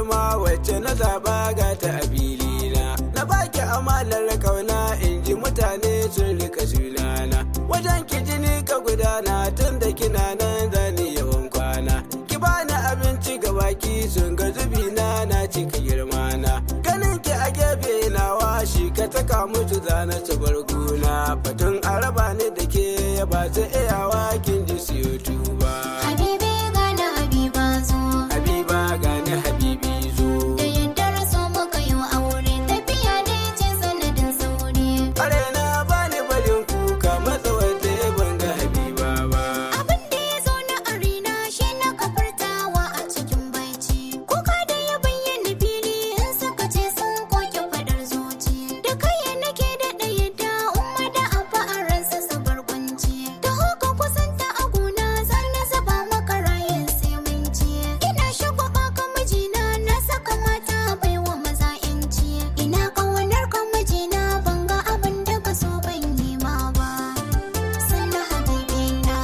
girma wacce na zaba ga ta a filina. Na baki amanar kauna, in ji mutane sun rika sunana. Wajen ki jini ka gudana, tun da kina nan zani yawan kwana. Ki bani abinci ga baki, sun ga zubi na na cika girma na. Ganin ki a gefe nawa shi ka taka musu zana su barguna. Batun araba ne da ke ba su iyawa, kin ji siyo tuba. Habibi gani, Habiba zo. Habiba gani, Habibi zo. Da yardar so muka yi aure, tafiya dai ce sanadin sauri. Arena bani barin kuka matsawar da ban ga Habiba ba. Abin da ya zo na arena shi na kafartawa a cikin baici. Kuka da ya bayyana fili in suka ce sun koke fadar zuci. Da kai nake daɗa yadda umma da abba a ransa su barkwanci. Da haka kusanta a gona zan na zaba maka rayin sai mun ci. Ina shagwaba ka mijina, na saka mata baiwa maza yanci. Ina ƙaunar ka mijina, ban ga abin da ka so ban yi ma ba. Sannan habibina.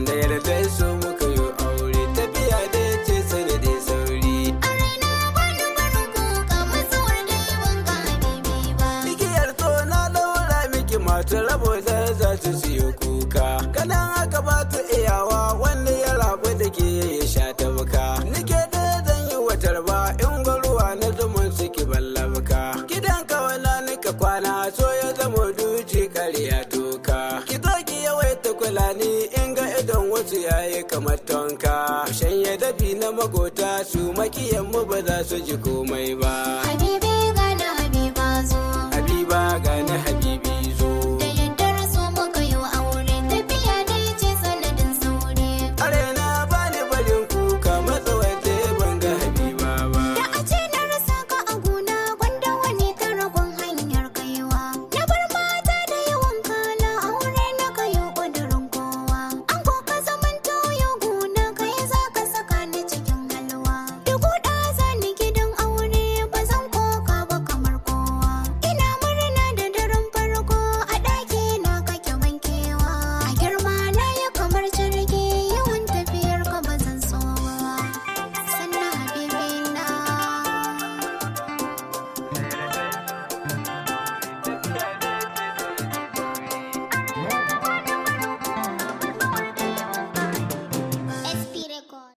Da yardar so muka yi aure, tafiya da ce sanadin sauri. A raina bani barin kuka matsawar da ban ga habibi ba. Igiyar to na daura miki, masu rabo da za su siyo kuka. Kanan haka ba ta iyawa, wanda ya rabu da ke ya sha tabka. Nike da zan yi watar ba in gwaruwa na zumun suki ballabka. Gidan kawana nika kwana, so ya zama duci karya toka. Ki zo ki yawaita kula ni, in ga idon wasu yayi kamar tonka. Shanye dafi na magota su makiyan mu ba za su ji komai ba.